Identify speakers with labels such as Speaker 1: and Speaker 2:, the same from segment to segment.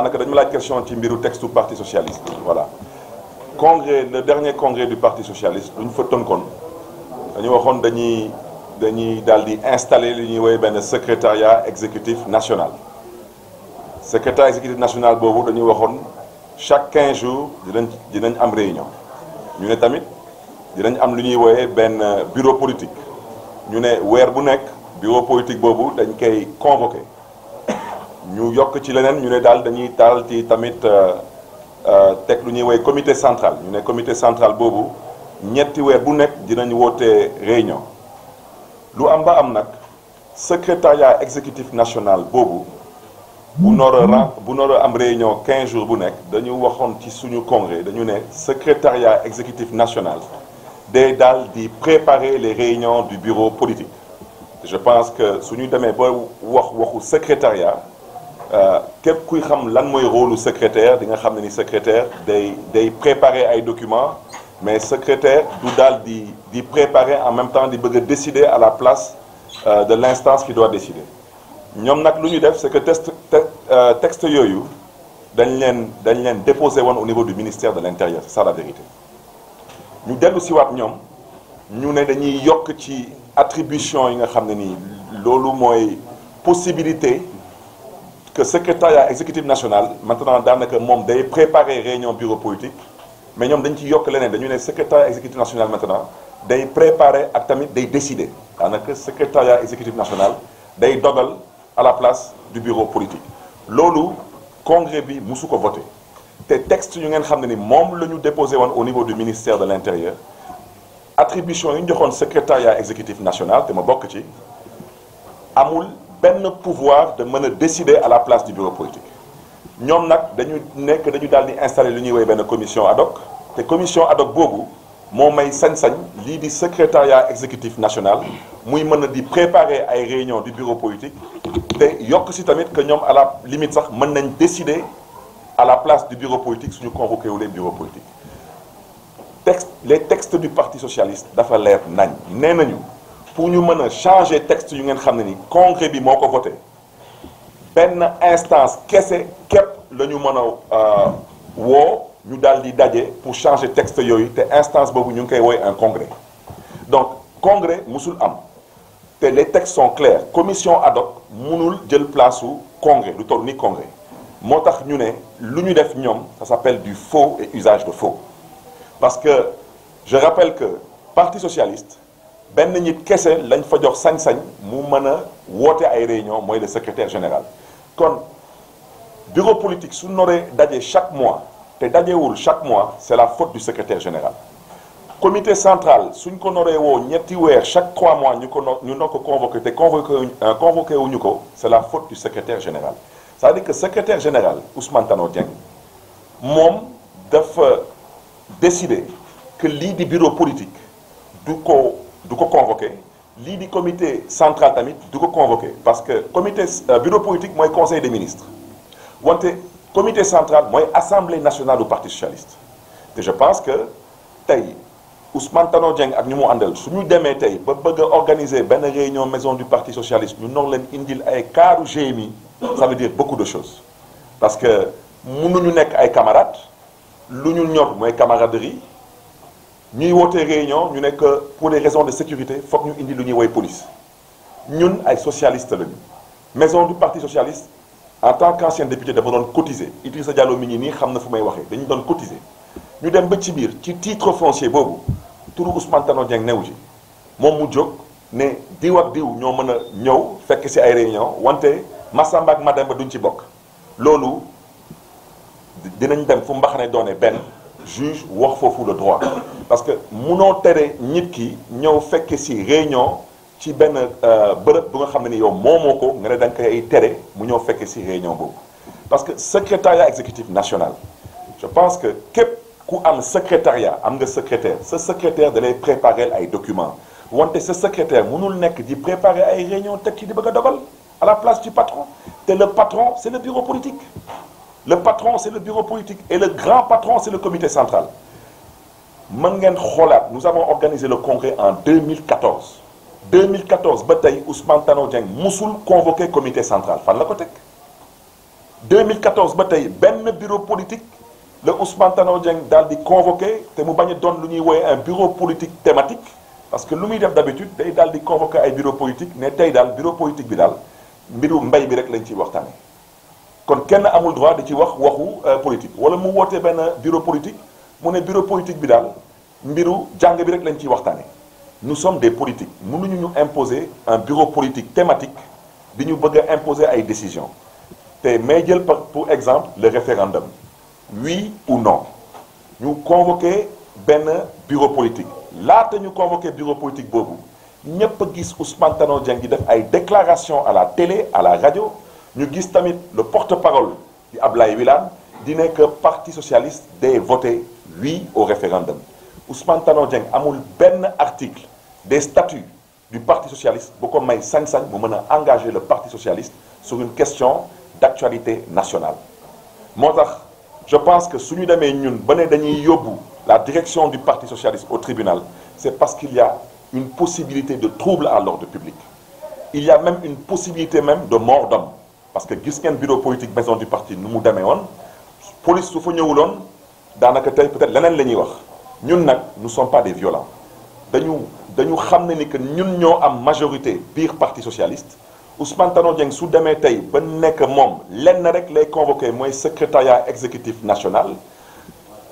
Speaker 1: daanaka dañu ma laaj question ci mbiru texte du parti socialiste voilà congrès le dernier congrès du parti socialiste lu ñu fa tënkoon dañu waxoon dañuy daal di installer li ñuy woowee benn secrétariat exécutif national secrétariat exécutif national boobu dañuy waxoon chaque 15 jours dinañ am réunion ñu ne tamit dinañ am lu ñuy woowee benn bureau politique ñu ne weer bu nekk bureau politique boobu dañ koy convoqué ñu yokk ci leneen ñu ne daal dañuy taal ci tamit teg lu ñuy woowee comité central ñu ne comité central boobu ñetti weer bu nekk dinañ woote réunion lu am ba am nag secrétariat exécutif national boobu bu nar a am réunion 15 jours bu nekk dañu waxoon ci suñu congrès dañu ne secrétariat exécutif national day daal di préparer les réunions du bureau politique je pense que suñu demee ba waxu secrétariat képp kuy xam lan mooy rôle secrétaire di nga xam ne ni secrétaire day préparer ay documents mais secrétaire du daal di préparer en même temps di bëgg a décider à la place de l'instance qui doit décider ñoom nag lu ñu def c'est que texte yooyu dañ leen déposé woon au niveau du ministère de l'Intérieur c'est ça la vérité ñu dellu si waat ñoom ñu ne dañuy yokk ci attribution yi nga xam ne nii loolu mooy possibilité que secrétariat exécutif national maintenant daanaka moom day préparer réunion bureau politique mais ñoom dañ ci yokk leneen dañu ne secrétariat exécutif national maintenant day préparer ak tamit day décider daanaka secrétariat exécutif national day dogal à la place du bureau politique loolu congrès bi musu ko voté te texte yu ngeen xam ne ni moom la ñu déposé woon au niveau du ministère de l'Intérieur attribution yi ñu joxoon secrétariat exécutif national te ma bokk ci amul benn pouvoir de mën a décider à la place du bureau politique ñoom nag dañu daal di installer lu ñuy woowee benn commission ad hoc te commission ad hoc boobu moo may sañ-sañ lii di secrétariat exécutif national muy mën a di préparer ay réunions du bureau politique te yokk si tamit que ñoom à la limite sax mën nañ décider à la place du bureau politique suñu convoqué wu les bureaux politiques les textes du parti socialiste dafa leer nañ nee nañu pour ñu mën a changer texte yu ngeen xam ne ni congrès bi moo ko voté benn instance kese képp la ñu mën a woo ñu daal di daje pour changer texte yooyu te instance boobu ñu ngi koy woowee un congrès donc congrès musul am te les textes sont clairs commission ad hoc mënul jël place su congrès lu toll ni congrès moo tax ñu ne lu ñu def ñoom ça s'appelle du faux et usage de faux parce que je rappelle que parti socialiste benn nit kese lañ fa jox sañ-sañ mu mën a woote ay réunion mooy le secrétaire général kon bureau politique su noree daje chaque mois te dajewul chaque mois c'est la faute du secrétaire général comité central suñ ko noree woo ñetti weer chaque 3 mois ñu noo ko convoqué te convoqué wuñu ko c'est la faute du secrétaire général c'est-à-dire que secrétaire général Ousmane Tanor Dieng moom dafa décider que lii di bureau politique du ko convoqué lii di comité central tamit du ko convoqué parce que bureau politique mooy conseil des ministres wante comité central mooy assemblée nationale du parti socialiste te je pense que tey Ousmane Tanor Dieng ak ñu mu àndal suñu demee tey ba bëgg a organiser benn réunion maison du parti socialiste ñu noonu leen indil ay kaaru GMI ça veut dire beaucoup de choses parce que mënuñu nekk ay camarades lu ñu ñor mooy camaraderie ñuy woote réunion ñu nekk pour des raisons de sécurité foog ñu indi lu ñuy woy police ñun ay socialistes lañu maison du parti socialiste en tant qu'ancien député dafa doon cotiser Idrissa Diallo mi ngi nii xam na fu may waxee dañu doon cotiser ñu dem ba ci biir ci titre foncier boobu turu Ousmane Tanor Dieng newu ci moom mu jóg ne diw ak diw ñoo mën a ñëw fekk ci ay réunion wante Massamba ak Mademba duñ ci bokk loolu dinañ dem fu mbaxane doone benn juge wax foofu le droit parce que munoo tere nit ki ñëw fekk ci réunion ci benn bërëb bu nga xam ne ni yow moomoo ko nga ne da nga koy tere mu ñëw fekk ci réunion boobu parce que secrétariat exécutif national je pense que képp ku am secrétariat am nga secrétaire sa secrétaire da lay préparer ay documents wante sa secrétaire mënul nekk di préparer ay réunion teg ci di bëgg a dogal à la place du patron te le patron c'est le bureau politique le patron c'est le bureau politique et le grand patron c'est le comité central mën ngeen xoolaat nous avons organisé le congrès en 2014 ba tey Ousmane Tanor Dieng musul convoqué comité central fan la ko teg 2014 ba tey benn bureau politique le Ousmane Tanor Dieng daal di convoqué te mu bañ a doon lu ñuy woowee un bureau politique thématique parce que lu muy def d'habitude day daal di convoqué ay bureau politique ne tey daal bureau politique bi daal mbiru mbay bi rek lañ ciy waxtaane kon kenn amul droit di ci wax waxu politique wala mu wootee benn bureau politique mu ne bureau politique bi daal mbiru jàng bi rek lañ ciy waxtaane nous sommes des politiques mënuñu ñu imposer un bureau politique thématique di ñu bëgg a imposer ay décisions te may jël pour exemple le référendum oui ou non ñu convoqué benn bureau politique laata ñu convoqué bureau politique boobu ñëpp a gis Ousmane Tanor Dieng di def ay déclarations à la télé à la radio ñu gis tamit le porte-parole di Ablaye Wilane di ne que parti socialiste day voté oui au référendum Ousmane Tanor Dieng amul benn article des statuts du parti socialiste bu ko may sañ-sañ mu mën a engager le parti socialiste sur une question d'actualité nationale moo tax je pense que suñu demee ñun ba ne dañuy yóbbu la direction du parti socialiste au tribunal c'est parce qu'il y a une possibilité de trouble à l'ordre public il y a même une possibilité même de mort d'homme parce que gis ngeen bureau politique maison du parti nu mu demee woon police su fa ñëwuloon daanaka tey peut-être leneen la ñuy wax ñun nag nous ne sommes pas des violents dañu xam ne ni que ñun ñoo am majorité biir parti socialiste Ousmane Tanor Dieng su demee tey ba nekk moom lenn rek lay convoqué mooy secrétariat exécutif national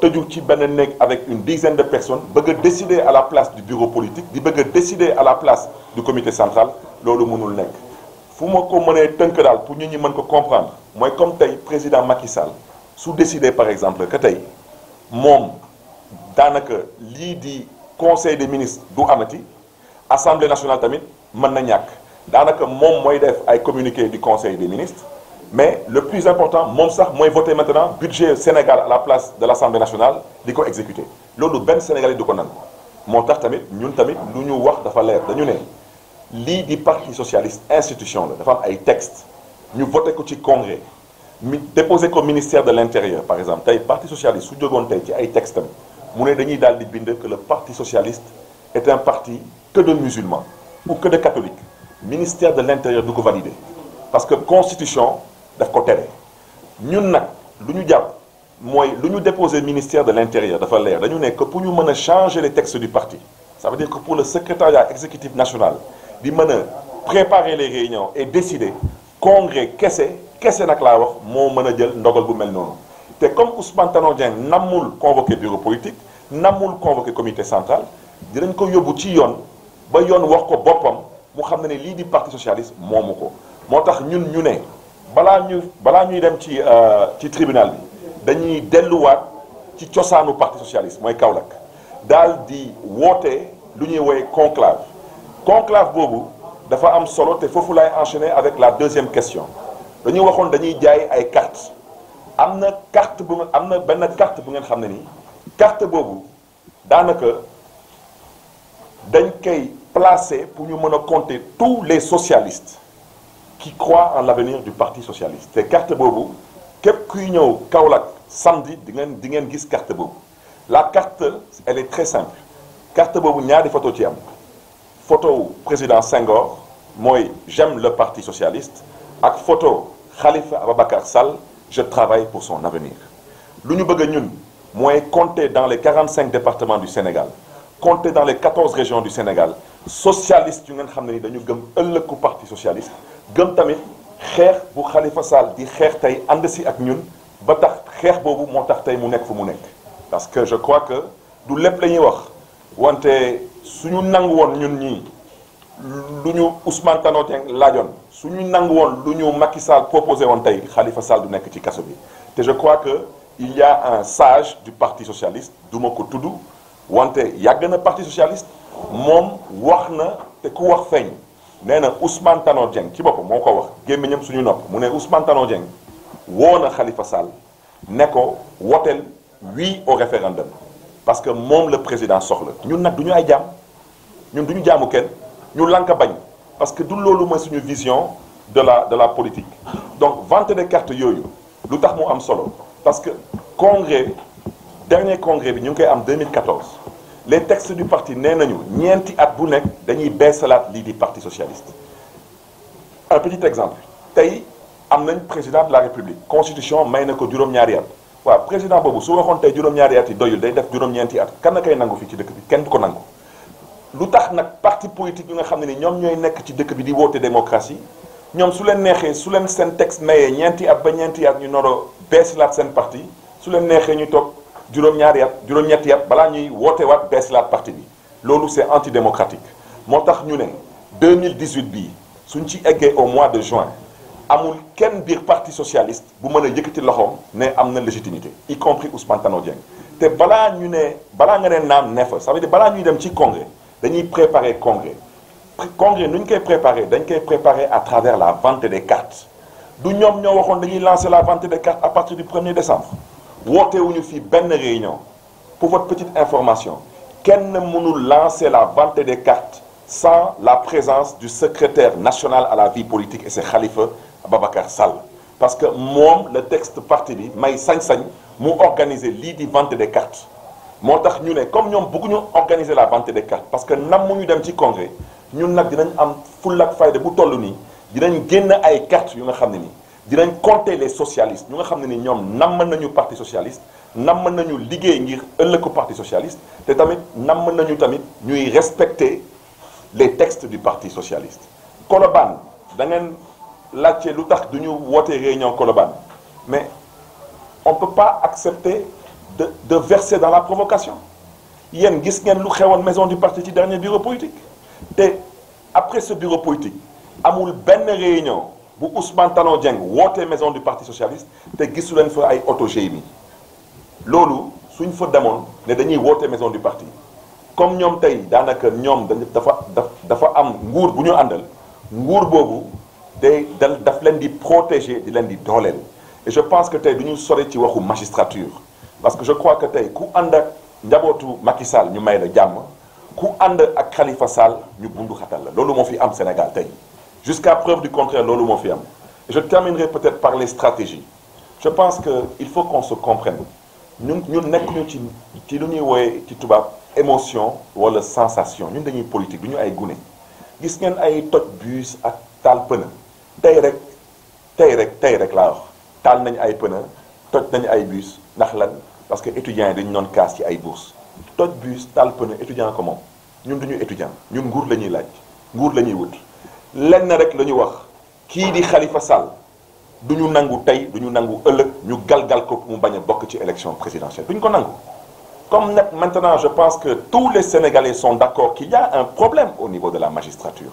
Speaker 1: tëju ci benn nekk avec une dizaine de personnes bëgg a décider à la place du bureau politique di bëgg a décider à la place du comité central loolu mënul nekk fu ma ko mënee tënk daal pour ñu ñi mën ko comprendre mooy comme tey président Macky Sall su décider par exemple que tey moom daanaka lii di conseil des ministres du amati assemblée nationale tamit mën na ñàkk daanaka moom mooy def ay communiqué du conseil des ministres mais le plus important moom sax mooy voter maintenant budget Sénégal à la place de l'assemblée nationale di ko exécuter loolu benn Sénégalais du ko nangu moo tax tamit ñun tamit lu ñu wax dafa leer dañu ne lii di parti socialiste institution la dafa am ay textes ñu voté ko ci congrès mi déposé ko ministère de l'intérieur par exemple tey parti socialiste su jógoon tey ci ay textes am mu ne dañuy daal di bind que le parti socialiste est un parti que de musulmans ou que de catholiques ministère de l'intérieur du ko validé parce que constitution daf ko tere ñun nag lu ñu jàpp mooy lu ñu déposé ministère de l'intérieur dafa leer dañu ne que pour ñu mën a changer les textes du parti ça veut dire que pour le secrétariat exécutif national di mën a préparer les réunions et décider congrès kese nag laa wax moo mën a jël ndogal bu mel noonu te comme Ousmane Tanor Dieng namul convoqué bureau politique namul convoqué comité central dinañ ko yóbbu ci yoon ba yoon wax ko boppam mu xam ne lii di parti socialiste moomu ko moo tax ñun ñu ne balaa ñuy dem ci tribunal bi dañuy delluwaat ci cosaanu parti socialiste mooy Kaolack daal di woote lu ñuy woowee conclave boobu dafa am solo te foofu lay enchaîner avec la deuxième question dañuy waxoon dañuy jaay ay carte am na benn carte bu ngeen xam ne nii carte boobu daanaka dañ koy placer pour ñu mën a compter tous les socialistes qui croient en l'avenir du parti socialiste te carte boobu képp kuy ñëw Kaolack samedi di ngeen gis carte boobu la carte elle est très simple carte boobu ñaari photo ci am photo président Senghor mooy j'aime le parti socialiste ak photo Khalifa Ababacar Sall je travaille pour son avenir lu ñu bëgg a ñun mooy compter dans les 45 départements du Sénégal compter dans les 14 régions du Sénégal socialistes yu ngeen xam ne ni dañu gëm ëllëgu parti socialiste gëm tamit xeex bu Khalifa Sall di xeex tey ànd si ak ñun ba tax xeex boobu moo tax tey mu nekk fu mu nekk parce que je crois que du lépp la ñuy wax wante suñu nangu woon ñun ñii lu ñu Ousmane Tanor Dieng laajoon suñu nangu woon lu ñu Macky Sall proposé woon tey Khalifa Sall du nekk ci kaso bi te je crois que il y a un sage du parti socialiste du ma ko tudd wante yàgg na parti socialiste moom wax na te ku wax feeñ nee na Ousmane Tanor Dieng ci boppam moo ko wax gémmiñam suñu nopp mu ne Ousmane Tanor Dieng woo na Khalifa Sall ne ko woteel oui au référendum parce que moom le président soxla ñun nag du ñu ay jaam ñun du ñu jaamu kenn ñu lank bañ parce que du loolu mooy suñu vision de la politique donc vente de cartes yooyu lu tax mu am solo parce que dernier congrès bi ñu ngi koy am 2014 les textes du parti nee nañu ñeenti at bu nekk dañuy beesalaat lii di parti socialiste un petit exemple tey am nañ président de la république constitution may na ko juróom-ñaari at waaw président boobu su waxoon tey juróom-ñaari at yi doyul day def juróom-ñeenti at kan na koy nangu fii ci dëkk bi kenn du ko nangu lu tax nag parti politique yi nga xam ne ni ñoom ñooy nekk ci dëkk bi di woote démocratie ñoom su leen neexee su leen seen texte mayee ñeenti at ba ñeenti at ñu noro beesilaat seen parti su leen neexee ñu toog juróom-ñaari at juróom-ñetti at balaa ñuy woote waat beesilaat parti bi loolu c'est antidémocratique moo tax ñu ne 2018 bii suñ ci eggee au mois de juin amul kenn biir parti socialiste bu mën a yëkkati loxoom ne am na légitimité y compris Ousmane Tanor Dieng te balaa nga ne naam ne fa ça veut dire balaa ñuy dem ci congrès dañuy préparer congrès nu ñu koy préparer dañ koy préparer à travers la vente des cartes du ñoom ñoo waxoon dañuy lancer la vente des cartes à partir du 1er décembre woote wuñu fii benn réunion pour votre petite information kenn mënul lancer la vente des cartes sans la présence du secrétaire national à la vie politique et c'est Khalifa Ababacar Sall parce que moom le texte parti bi may sañ-sañ mu organiser lii di vente des cartes moo tax ñu ne comme ñoom bëgguñu organiser la vente des cartes parce que nam mu ñu dem ci congrès ñun nag dinañ am fulla ak fayda bu toll nii dinañ génn ay cartes yu nga xam ne nii dinañ compter les socialistes ñu nga xam ne ni ñoom namm nañu parti socialiste namm nañu liggéey ngir ëllëgu parti socialiste te tamit namm nañu tamit ñuy respecter les textes du parti socialiste. Colobane da ngeen laajte lu tax du ñu woote réunion Colobane mais on peut pas accepter de verser dans la provocation yéen gis ngeen lu xewoon maison du parti ci dernier bureau politique te après ce bureau politique amul benn réunion bu Ousmane Tanor Dieng wootee maison du parti socialiste te gisu leen fa ay auto GMI loolu suñ fa demoon ne dañuy woote maison du parti comme ñoom tey daanaka ñoom dafa am nguur bu ñu àndal nguur boobu daf leen di protéger di leen di dooleel et je pense que tey du ñu sori ci waxu magistrature parce que je crois que tey ku ànd ak njabootu Macky Sall ñu may la jàmm ku ànd ak Khalifa Sall ñu bundu xatal la loolu moo fi am Sénégal tey jusqu'à preuve du contraire loolu moo fi am et je terminerai peut-être par les stratégies je pense que il faut qu'on se comprenne ñun nekkuñu ci lu ñuy wooye ci tubaab émotion wala sensation ñun dañuy politique du ñu ay gune gis ngeen ay toj bus ak taal pëna tey rek laa wax taal nañ ay pëna toj nañ ay bus ndax lan parce que étudiants yi dañu doon kaas ci ay bourses toj bus taal pëna étudiant ko moom ñun duñu étudiant ñun nguur la ñuy laaj nguur la ñuy wut lenn rek la ñu wax kii di Khalifa Sall du ñu nangu tey du ñu nangu ëllëg ñu galgal ko mu bañ a bokk ci élection présidentielle du ñu ko nangu comme nag maintenant je pense que tous les Sénégalais sont d'accord qu'il y a un problème au niveau de la magistrature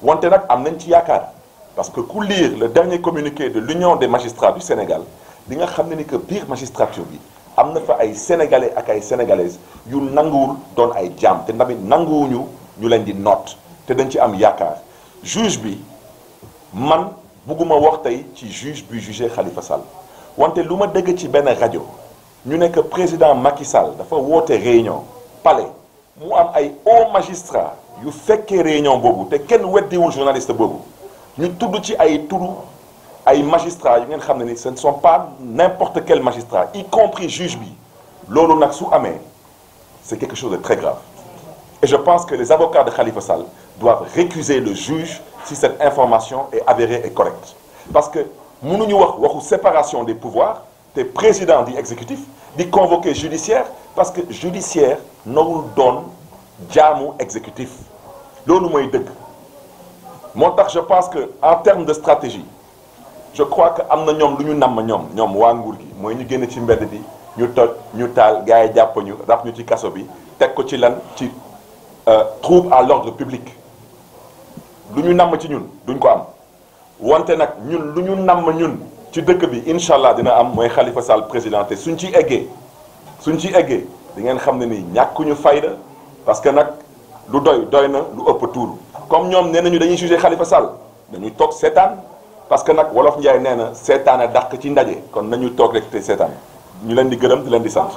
Speaker 1: wante nag am nañ ci yaakaar parce que ku lire le dernier communiqué de l'Union des magistrats du Sénégal di nga xam ne ni que biir magistrature bi am na fa ay Sénégalais ak ay Sénégalaises yu nanguwul doon ay jaam te tamit nanguwuñu ñu leen di noot te dañ ci am yaakaar juge bi man bugguma wax tey ci juge bi jugé Khalifa Sall wante lu ma dégg ci benn rajo ñu nekk président Macky Sall dafa woote réunion palais mu am ay hauts magistrats yu fekkee réunion boobu te kenn weddiwul journaliste boobu ñu tudd ci ay turu ay magistrats yu ngeen xam ne ni ce ne sont pas n'importe quel magistrat y compris juge bi loolu nag su amee c'est quelque chose de très grave et je pense que les avocats de Khalifa Sall doivent récuser le juge si cette information est avérée et correcte parce que mënuñu waxu séparation des pouvoirs te président di exécutif di convoquer judiciaire parce que judiciaire nawul doon jaamu exécutif loolu mooy dëgg moo tax je pense que en termes de stratégie je crois que am na ñoom lu ñu namm ñoom waa nguur gi mooy ñu génn ci mbedd bi ñu toj ñu taal gars yi jàpp ñu raf ñu ci kaso bi teg ko ci lan ci trouble à l'ordre public lu ñu namm ci ñun duñ ko am wante nag ñun lu ñu namm ñun ci dëkk bi incha allah dina am mooy Khalifa Sall président te suñ ci eggee di ngeen xam ne ni ñàkkuñu fayda parce que nag lu doy na lu ëpp tuuru comme ñoom nee nañu dañuy jugé Khalifa Sall dañuy toog seetaan parce que nag wolof Njaay nee na seetaan a dàq ci ndaje kon nañu toog rek te seetaan ñu leen di gërëm di leen di sant.